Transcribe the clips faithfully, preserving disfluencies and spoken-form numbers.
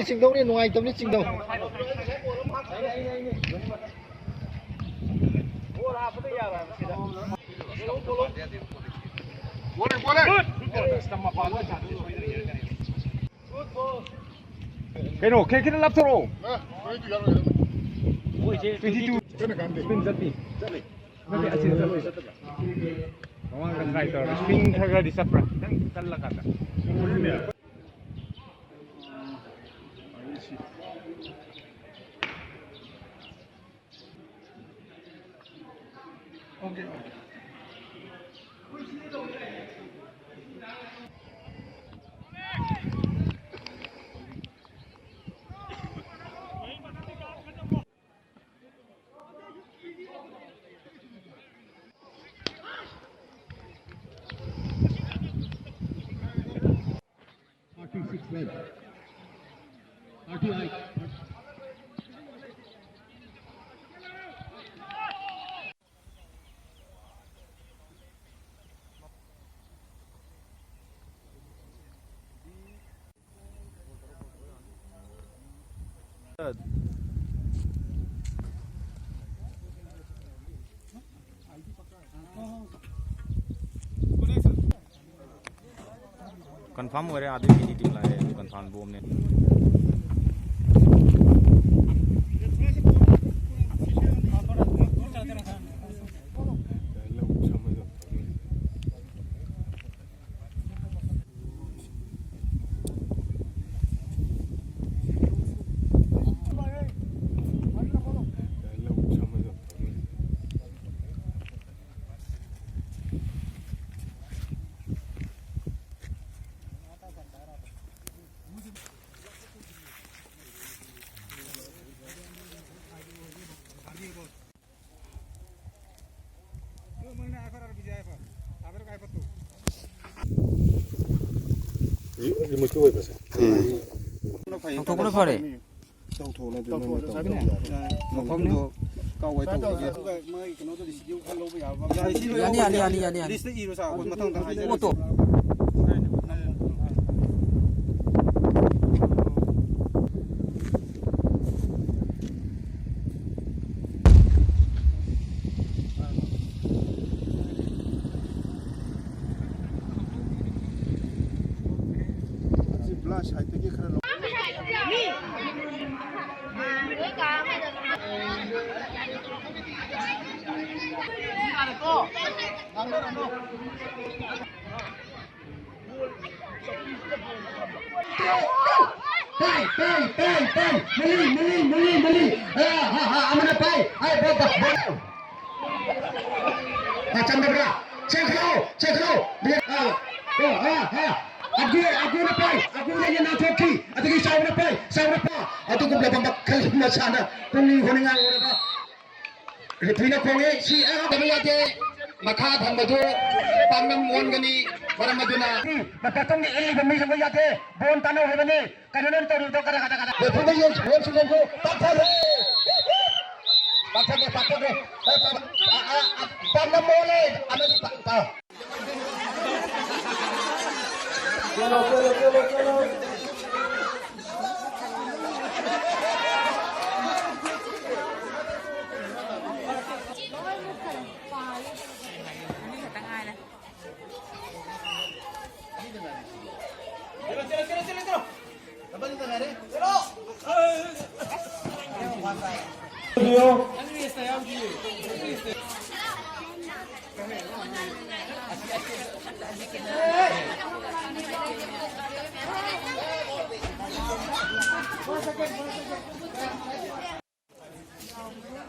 ꯆꯤꯡꯗꯧꯅꯤ, ꯅꯨꯡꯉꯥꯏꯇꯕꯅꯤ ꯆꯤꯡꯗꯧ꯫ ꯀꯩꯅꯣ, ꯈꯦ-, ꯈꯤꯇꯪ ꯂꯥꯞꯊꯣꯔꯛꯑꯣ꯫ Twenty two. ꯏꯁꯄꯤꯟ ꯆꯠꯄꯤ꯫ ꯅꯠꯇꯦ, ꯑꯁꯤꯗ ꯆꯠꯂꯣꯏ꯫ ꯃꯃꯥꯡꯗ ꯇ꯭ꯔꯥꯏ ꯇꯧꯔꯒ ꯁ꯭ꯋꯤꯡ ꯈꯔ ꯈꯔꯗꯤ ꯆꯠꯄ꯭ꯔꯥ? ꯈꯤꯇꯪ ꯀꯜꯂꯀꯥꯟꯗ꯫ Thirty-six left. Thirty-eight. ꯀꯟꯐꯥꯔꯝ ꯑꯣꯏꯔꯦ, ꯑꯥꯗꯩ ꯃꯤꯗꯤ ꯇꯤꯝ ꯂꯥꯛꯑꯦ, ꯑꯗꯨ ꯀꯟꯐꯥꯔꯝ ꯕꯣꯝꯅꯦ꯫ ꯎꯝ꯫ ꯂꯧꯊꯣꯛꯄꯅ ꯐꯔꯦ꯫ ꯃꯐꯝꯗꯣ ꯀꯥꯎꯋꯥꯏ ꯇꯧꯕꯒꯦ? ꯌꯥꯅꯤ, ꯌꯥꯅꯤ, ꯌꯥꯅꯤ, ꯌꯥꯅꯤ, ꯌꯥꯅꯤ꯫ ꯂꯤꯁꯇ ꯏꯔꯣ ꯁꯥꯔ, ꯑꯩꯈꯣꯏ ꯃꯊꯪ ꯃꯊꯪ ꯍꯥꯏꯖꯔꯒꯦ꯫ ꯄꯣꯠꯇꯣ꯫ ꯄꯥꯏ, ꯄꯥꯏ, ꯄꯥꯏ, ꯄꯥꯏ꯫ ꯃꯂꯤ, ꯃꯂꯤ, ꯃꯂꯤ, ꯃꯂꯤ꯫ ꯑ, ꯍ, ꯍ, ꯑꯃꯅ ꯄꯥꯏ꯫ ꯑ, ꯕ, ꯕ, ꯕ꯫ ꯑ, ꯆꯟꯗꯕ꯭ꯔꯥ? ꯆꯦꯟꯈꯠꯂꯣ, ꯆꯦꯟꯈꯠꯂꯣ꯫ ꯑ, ꯑ, ꯑ, ꯑ꯫ ꯑꯒꯨ, ꯑꯒꯨꯅ ꯄꯥꯏ, ꯑꯒꯨꯅ ꯌꯦꯟꯅꯥꯊꯣꯛꯈꯤ꯫ ꯑꯗꯒꯤ ꯆꯥꯎꯅ ꯄꯥꯏ, ꯆꯥꯎꯅ ꯄꯥꯏ꯫ ꯑꯗꯨꯒꯨꯝꯂꯕ ꯃꯈꯜ ꯃꯁꯥꯟꯅ ꯄꯨꯛꯅꯤꯡ ꯍꯨꯅꯤꯡꯉꯥꯏ ꯑꯣꯏꯔꯕ ꯔꯦꯐ꯭ꯔꯤꯅ ꯈꯣꯡꯉꯦ꯫ ꯁꯤ ꯑ ꯇꯧꯕ ꯌꯥꯗꯦ꯫ ꯃꯈꯥ ꯊꯪꯕꯗꯨ ꯄꯥꯛꯅꯝ ꯑꯣꯟꯒꯅꯤ꯫ ꯃꯔꯝ ꯑꯗꯨꯅ ꯃꯇꯨꯡꯗ ꯏꯜꯂꯤꯕ ꯃꯤꯁꯤꯡꯗꯣ ꯌꯥꯗꯦ꯫ ꯕꯣꯟ ꯇꯥꯟꯅꯧ ꯍꯥꯏꯕꯅꯤ꯫ ꯀꯩꯅꯣ ꯅꯪ ꯇꯧꯔꯤꯕꯗꯣ? ꯀꯗꯥ, ꯀꯗꯥ, ꯀꯗꯥ? ꯂꯦꯞꯐꯝꯗ ꯌꯦꯡ-, ꯌꯦꯡꯁꯤ, ꯌꯦꯡꯁꯤ꯫ ꯄꯥꯛꯊꯔꯦ! ꯄꯥꯛꯊꯔꯦ, ꯄꯥꯛꯊꯔꯦ꯫ ꯑ, ꯑ, ꯑ, ꯑ, ꯄꯥꯛꯅꯝ ꯑꯣꯜꯂꯦ꯫ ꯑꯃꯗꯤ ꯄꯥꯛ-, ꯄꯥꯛ-, ꯆꯦꯜꯂꯣ, ꯆꯦꯜꯂꯣ, ꯆꯦꯜꯂꯣ, ꯆꯦꯜꯂꯣ꯫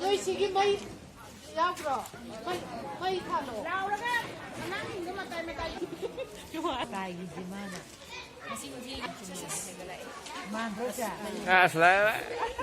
ꯅꯣꯏ ꯁꯤꯒꯤ ꯃꯩ ꯌꯥꯎꯕ꯭ꯔꯣ? ꯃꯩ, ꯃꯩ ꯊꯥꯜꯂꯣ꯫ ꯂꯥꯎꯔꯒ ꯑꯉꯥꯡꯁꯤꯡꯗꯣ ꯃꯇꯥꯏ ꯃꯇꯥꯏ꯫ ꯇꯥꯏꯒꯤꯁꯦ ꯃꯥꯅ꯫ ꯃꯥꯟꯗ꯭ꯔꯣ ꯁꯦ? ꯑꯁ, ꯂꯥꯛꯑꯦ, ꯂꯥꯛꯑꯦ꯫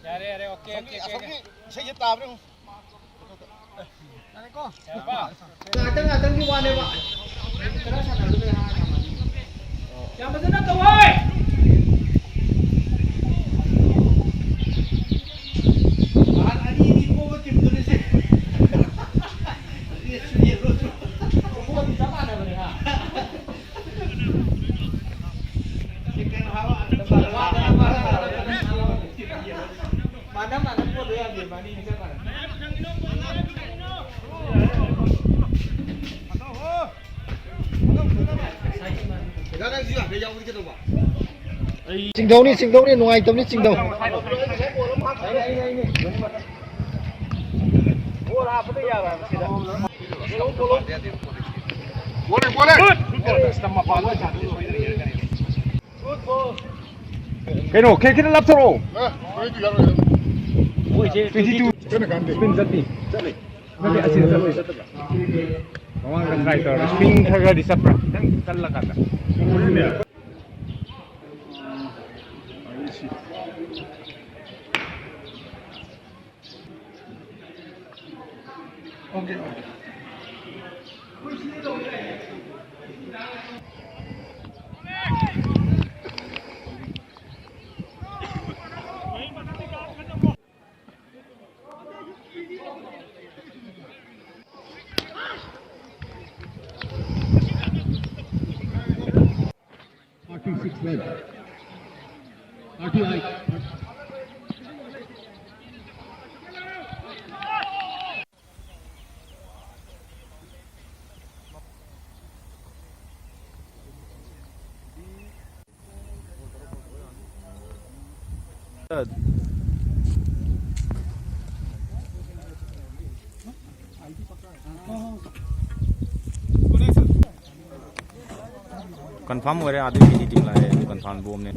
ꯌꯥꯔꯦ, ꯌꯥꯔꯦ, ꯑꯣꯀꯦ, ꯑꯣꯀꯦ, ꯑꯣꯀꯦ, ꯑꯣꯀꯦ꯫ ꯏꯁꯩꯁꯦ ꯇꯥꯕ꯭ꯔꯥ ꯌꯦꯡꯉꯨ꯫ ꯌꯥꯔꯦꯀꯣ? ꯌꯥꯔꯕ? ꯉꯥꯛꯇꯪ ꯉꯥꯛꯇꯪꯒꯤ ꯋꯥꯅꯦꯕ꯫ ꯈꯔ ꯁꯥꯟꯅꯔꯒ ꯂꯩ ꯍꯥꯏꯔꯒ ꯃꯥꯅꯤ꯫ ꯌꯥꯝ ꯐꯖꯅ ꯇꯧꯍꯦ! ꯑꯍꯟ ꯑꯅꯤ ꯑꯅꯤ ꯄꯣꯕ ꯇꯤꯝꯗꯨꯅꯤꯁꯦ꯫ ꯔꯦꯠꯁꯨ ꯌꯦꯜꯂꯣꯁꯨ꯫ ꯄꯣꯕꯗꯤ ꯆꯞ ꯃꯥꯟꯅꯕꯅꯦ, ꯍꯥ? ꯆꯤꯡꯗꯧꯅꯤ, ꯆꯤꯡꯗꯧꯅꯤ, ꯅꯨꯡꯉꯥꯏꯇꯕꯅꯤ, ꯆꯤꯡꯗꯧ꯫ ꯀꯩꯅꯣ, ꯈꯦ ꯈꯤꯇꯪ ꯂꯥꯞꯊꯣꯔꯛꯑꯣ꯫ ꯃꯣꯏꯁꯦ twenty two ꯀꯟꯅ ꯀꯥꯟꯗꯦ꯫ Spin ꯆꯠꯄꯤ꯫ ꯆꯠꯂꯤ꯫ ꯅꯠꯇꯦ, ꯑꯁꯤꯗ ꯆꯠꯂꯤ꯫ ꯃꯃꯥꯡꯗ try ꯇꯧꯔꯒ swing ꯈꯔ ꯈꯔꯗꯤ ꯆꯠꯄ꯭ꯔꯥ? ꯈꯤꯇꯪ ꯀꯜꯂꯀꯥꯟꯗ꯫ ꯀꯟꯐꯥꯔꯝ ꯑꯣꯏꯔꯦ, ꯑꯥꯗꯒꯤ ꯃꯤꯗꯤ ꯇꯤꯝ ꯂꯥꯛꯑꯦ, ꯑꯗꯨ ꯀꯟꯐꯥꯔꯝ ꯕꯣꯝꯅꯦ꯫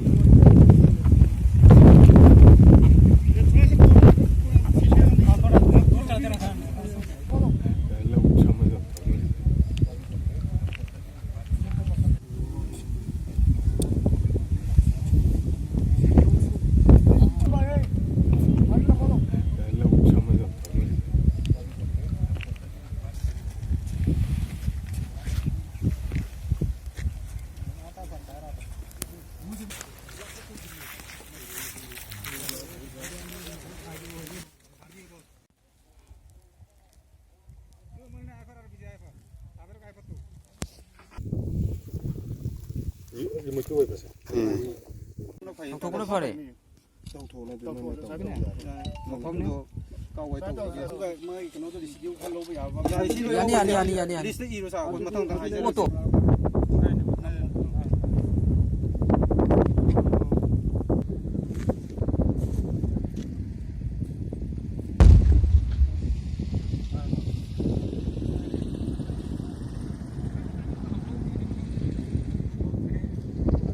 ꯂꯧꯊꯣꯛꯄꯅ ꯐꯔꯦ꯫ ꯇꯧꯊꯣꯛꯅꯗꯤ ꯅꯪꯅ ꯇꯧꯊꯣꯛꯅꯗꯤ ꯇꯧꯊꯣꯛꯅꯗꯤ ꯌꯥꯔꯦ꯫ ꯃꯐꯝꯗꯣ ꯀꯥꯎ ꯋꯥꯏ ꯇꯧꯕꯒꯤ꯫ ꯑꯗꯨꯒ ꯃꯣꯏ ꯀꯩꯅꯣꯗꯣ ꯔꯤꯁꯤꯗꯤꯌꯨ ꯈꯔ ꯂꯧꯕ ꯌꯥꯕ꯫ ꯌꯥꯅꯤ, ꯌꯥꯅꯤ, ꯌꯥꯅꯤ, ꯌꯥꯅꯤ, ꯌꯥꯅꯤ꯫ ꯂꯤꯁꯇ ꯏꯔꯣ ꯁꯥꯔ, ꯑꯩꯈꯣꯏ ꯃꯊꯪ ꯃꯊꯪ ꯍꯥꯏꯖꯔꯛꯀꯦ꯫ ꯄꯣꯠꯇꯣ꯫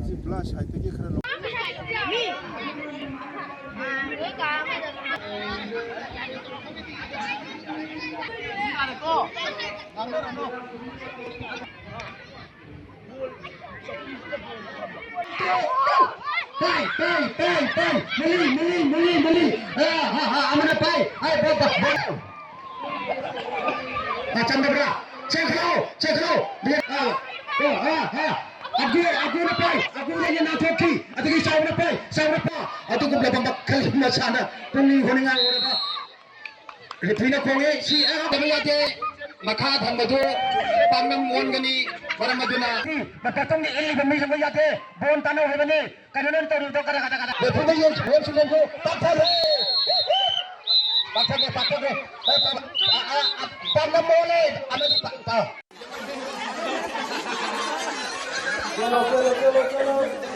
ꯁꯤ ꯕ꯭ꯂꯥꯁ ꯁꯥꯏꯠꯇꯒꯤ ꯈꯔ ꯂꯧ-, ꯄꯩ, ꯄꯩ, ꯄꯩ, ꯄꯩ꯫ ꯃꯂꯤ, ꯃꯂꯤ, ꯃꯂꯤ, ꯃꯂꯤ꯫ ꯑ, ꯍ, ꯍ, ꯑꯃꯅ ꯄꯥꯏ꯫ ꯑ, ꯕ, ꯕ, ꯕ꯫ ꯑ, ꯆꯟꯗꯕ꯭ꯔꯥ? ꯆꯦꯟꯈꯠꯂꯣ, ꯆꯦꯟꯈꯠꯂꯣ꯫ ꯑ, ꯑ, ꯑ, ꯑ꯫ ꯑꯒꯨ, ꯑꯒꯨꯅ ꯄꯥꯏ꯫ ꯑꯒꯨꯅ ꯍꯦꯟꯅ ꯅꯥꯟꯊꯣꯛꯈꯤ꯫ ꯑꯗꯒꯤ ꯆꯥꯎꯅ ꯄꯥꯏ, ꯆꯥꯎꯅ ꯄꯥꯏ꯫ ꯑꯗꯨꯒꯨꯝꯂꯕ ꯃꯈꯜ ꯃꯁꯥꯟꯅ ꯄꯨꯛꯅꯤꯡ ꯍꯨꯅꯤꯡꯉꯥꯏ ꯑꯣꯏꯔꯕ ꯔꯦꯐ꯭ꯔꯤꯅ ꯈꯣꯡꯉꯦ꯫ ꯁꯤ ꯑ, ꯇꯧꯕ ꯌꯥꯗꯦ꯫ ꯃꯈꯥ ꯊꯪꯕꯗꯨ ꯄꯥꯛꯅꯝ ꯑꯣꯟꯒꯅꯤ꯫ ꯃꯔꯝ ꯑꯗꯨꯅ ꯃꯇꯨꯡꯗ ꯏꯜꯂꯤꯕ ꯃꯤꯁꯤꯡꯗꯣ ꯌꯥꯗꯦ꯫ ꯕꯣꯟ ꯇꯥꯟꯅꯧ ꯍꯥꯏꯕꯅꯤ꯫ ꯀꯩꯅꯣ ꯅꯪ ꯇꯧꯔꯤꯕꯗꯣ? ꯀꯔ ꯀꯔ ꯀꯔ ꯂꯦꯞꯐꯝꯗ ꯌꯦꯡ-, ꯌꯦꯡꯁꯤ, ꯌꯦꯡꯁꯤ꯫ ꯄꯥꯛꯊꯔꯦ꯫ ꯄꯥꯛꯊꯔꯦ, ꯄꯥꯛꯊꯔꯦ꯫ ꯑ, ꯑ, ꯑ, ꯑ, ꯄꯥꯝꯂꯝꯃꯣꯅꯦ꯫ ꯑꯃꯗꯤ ꯄꯥ-, ꯄꯥ-, ꯆꯦꯜꯂꯣ, ꯆꯦꯜꯂꯣ, ꯆꯦꯜꯂꯣ, ꯆꯦꯜꯂꯣ꯫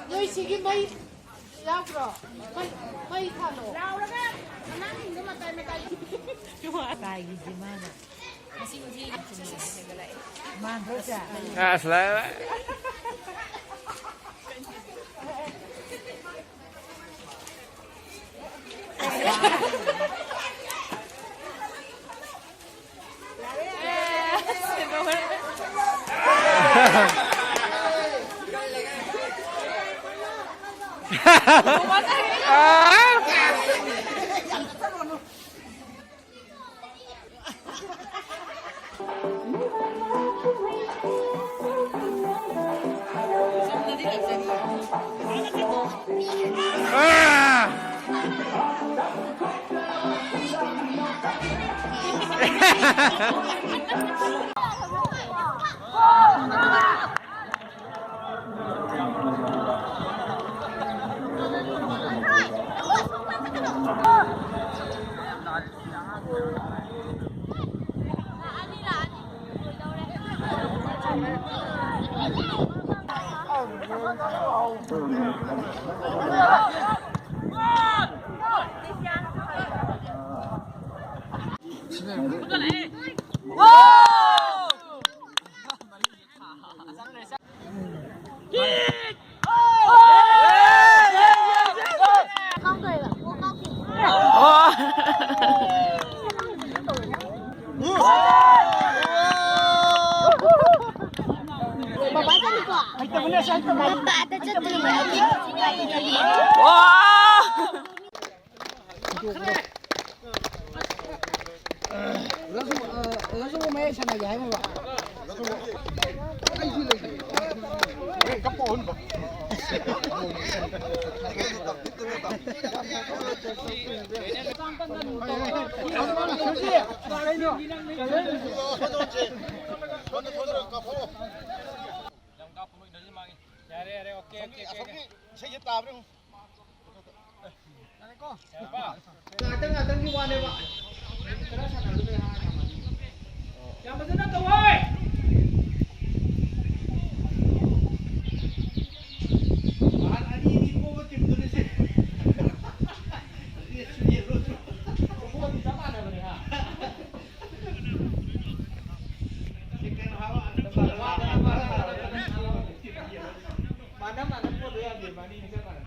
ꯅꯣꯏ ꯁꯤꯒꯤ ꯃꯩ ꯌꯥꯎꯕ꯭ꯔꯣ? ꯃꯩ, ꯃꯩ ꯊꯥꯜꯂꯣ꯫ ꯂꯥꯎꯔꯒ ꯑꯉꯥꯡꯁꯤꯡꯗꯣ ꯃꯇꯥꯏ ꯃꯇꯥꯏ꯫ ꯀꯥꯏꯒꯤꯁꯦ ꯃꯥꯅ꯫ ꯃꯁꯤ ꯃꯨꯊꯤ ꯃꯥꯟꯗ꯭ꯔꯣ ꯁꯦ? ꯑꯁ, ꯂꯥꯛꯑꯦ, ꯂꯥꯛꯑꯦ꯫ ꯃꯄꯥꯗ ꯆꯠꯇ꯭ꯔꯤꯕ꯫ ꯌꯥꯔꯦ, ꯌꯥꯔꯦ, ꯑꯣꯀꯦ, ꯑꯣꯀꯦ, ꯑꯣꯀꯦ, ꯑꯣꯀꯦ꯫ ꯏꯁꯩꯁꯦ ꯇꯥꯕ꯭ꯔꯥ ꯌꯦꯡꯉꯨ꯫ ꯉꯥꯛꯇꯪ ꯉꯥꯛꯇꯪꯒꯤ ꯋꯥꯅꯦꯕ꯫ ꯈꯔ ꯁꯥꯟꯅꯔꯒ ꯂꯩ ꯍꯥꯏꯔ ꯉꯝꯃꯅꯤ꯫ ꯌꯥꯝ ꯐꯖꯅ ꯇꯧꯍꯦ! ꯑꯍꯟ ꯑꯅꯤ ꯑꯅꯤ ꯄꯣꯕ ꯇꯤꯝꯗꯨꯅ ꯁꯤ꯫ ꯔꯦꯠꯁꯨ ꯌꯦꯜꯂꯣꯁꯨ꯫ ꯄꯣꯕꯗꯤ ꯆꯞ ꯃꯥꯟꯅꯕꯅꯦ, ꯍꯥ? ꯁꯦꯀꯦꯟ ꯍꯥꯐ꯫ ꯃꯥꯟꯅ ꯃꯥꯟꯅ ꯄꯣꯗꯣꯏ ꯌꯥꯗꯦ, ꯃꯥꯅꯤ ꯆꯞ ꯃꯥꯟꯅꯩ꯫